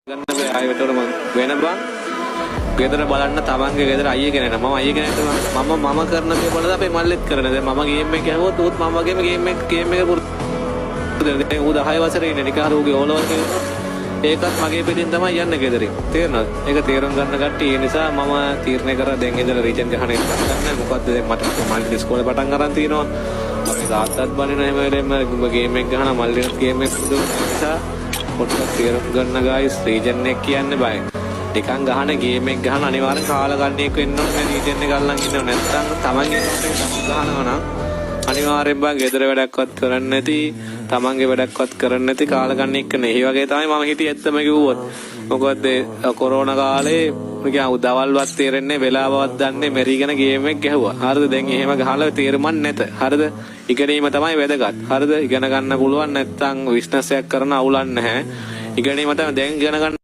ගන්න බෑ ආයෙ වෙතකොට මං වෙන බං. ගෙදර බලන්න තමන්ගේ ගෙදර අයියේ කෙනෙක්. මම අයියේ කෙනෙක්ට මම මම කරන දේ බලලා අපේ මල්ලිත් කරන දේ. මම ගේම් එක ගැහුවොත් ඌත් මම වගේම ගේම් එක පුරුදු වෙනවා. දැන් ඌ 10 වසරේ ඉන්නේ. නිකන් හරි ඌගේ ඕලවල් කෙනෙක්. ඒකත් මගේ පිටින් තමයි යන්නේ ගෙදරින්. තේරෙනවද? ඒක තේරුම් ගන්න කට්ටිය. ඒ නිසා මම තීරණය කරා දැන් ඉඳලා රීජන් ගහන එක ගන්න. මොකද්ද දැන් මට මල්ලි ඉස්කෝලේ පටන් අරන් තිනවා. අපේ තාත්තත් බනින හැම වෙලේම උඹ ගේම් එක ගහන, මල්ලිත් ගේම් එක පුරුදු වෙන නිසා. පොඩ්ඩක් තේරුම් ගන්න ගයිස්, රීජන් එක කියන්නේ බය. නිකන් ගහන ගේම් එක ගහන අනිවාර්යෙන් කාලා ගන්න එක වෙන්න ඕනේ. මේ රීජන් එක අල්ලන් ඉන්නව නැත්නම් තමන්ගේ නෝට් එක තමන් ගහනවා නම් අනිවාර්යෙන් බං ගෙදර වැඩක්වත් කරන්නේ නැති, තමන්ගේ වැඩක්වත් කරන්නේ නැති කාලා ගන්න එක නේ. ඒ වගේ තමයි මම හිටියේ ඇත්තම කිව්වොත්. මොකද කොරෝනා කාලේ නිකන් දවල්වත් තේරෙන්නේ, වෙලාවවත් දන්නේ මෙරිගෙන ගේම් එක ගැහුවා. හරිද? දැන් එහෙම ගහලා තේරුමක් නැත. හරිද? ඉගෙනීම තමයි වැදගත්. හරිද? ඉගෙන ගන්න පුළුවන් නැත්නම් බිස්නස් එකක් කරන අවුලක් නැහැ. ඉගෙනීම තමයි දැන් ඉගෙන ගන්න.